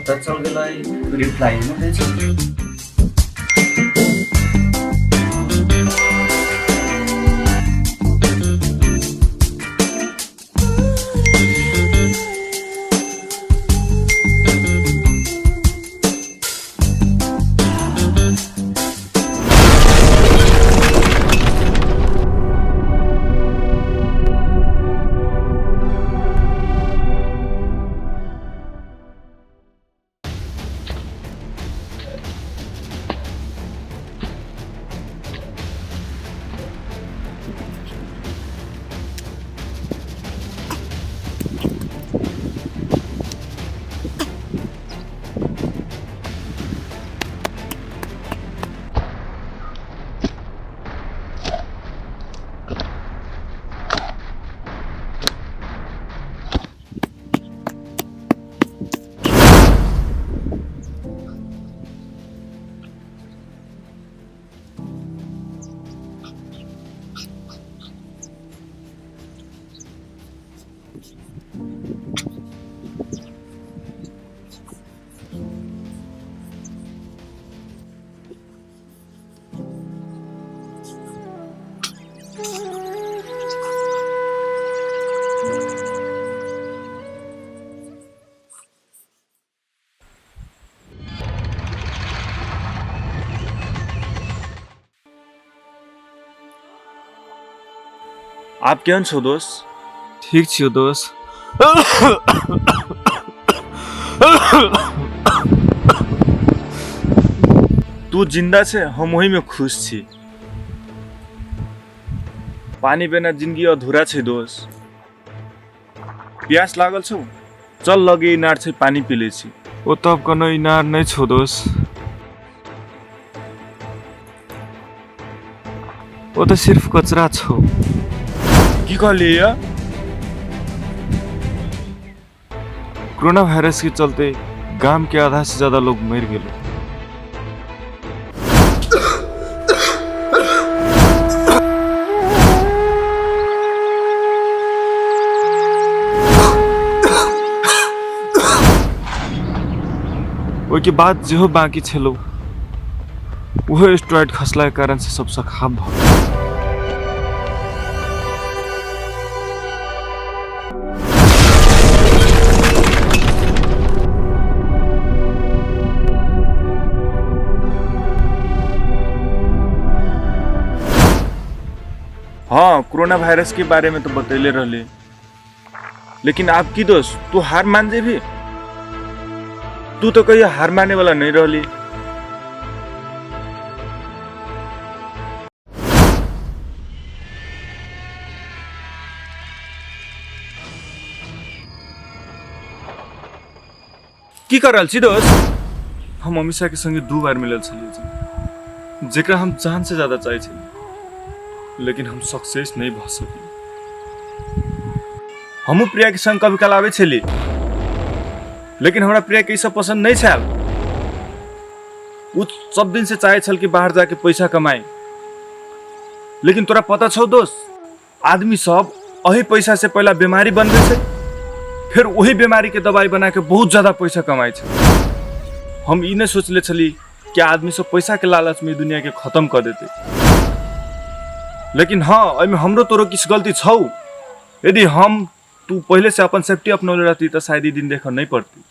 कतऽ चल गेलै? रिप्लाई नहि दै छै। आब केहन छौ दोस्त? ठीक छियौ दोस्त। तू जिंदा छै, हम ओही में खुश छी। पानी बिना जिंदगी अधूरा छै दोस्त। प्यास लागल छौ? चल लगे इनार छै, पानी पी लै छी। ओ तब कोनो इनार नहि छौ दोस्त, ओ तऽ सिर्फ कचरा छौ। की कहलियै? कोरोना वायरस के चलते गाम के आधा से ज्यादा लोग मर गेल। ओहिके बाद जेहो बाकी छलो ओहो एस्ट्रॉइड खसला के कारण से सब सखाब भऽ गेल। हाँ, कोरोना वायरस के बारे में तो बतैले रहले, लेकिन आप की दोस्त, तू हार मान जेबी? तू तो कहियो हार माने वाला नहीं रहली। की कर रहल छी दोस्त? हम अमीषा के संगे 2 बार मिलल छलियै, जेकरा हम जान से ज्यादा चाहै छलियै, लेकिन हम सक्सेस नहीं भऽ सकली। हमहूँ प्रिया के संग कभी काल आबै छली, लेकिन हमरा प्रिया के ई सब पसंद नहीं छल। उ सब दिन से चाहे छल कि बाहर जाके पैसा कमाए, लेकिन तोरा पता छौ दोस्त, आदमी सब अही पैसा से पहला बीमारी बनबै छै, फिर वही बीमारी के दवाई बना के बहुत ज्यादा पैसा कमाइ छै। हम ई नहीं सोचले छली कि आदमी सब पैसा के लालच में दुनिया के खत्म कर देते, लेकिन हाँ, एहिमे हमरो तोरो किछु गलती छौ। यदि हम तू पहले से अपन सेफ्टी अपनौले रहती तऽ शायद ई दिन देखऽ नहीं पड़ती।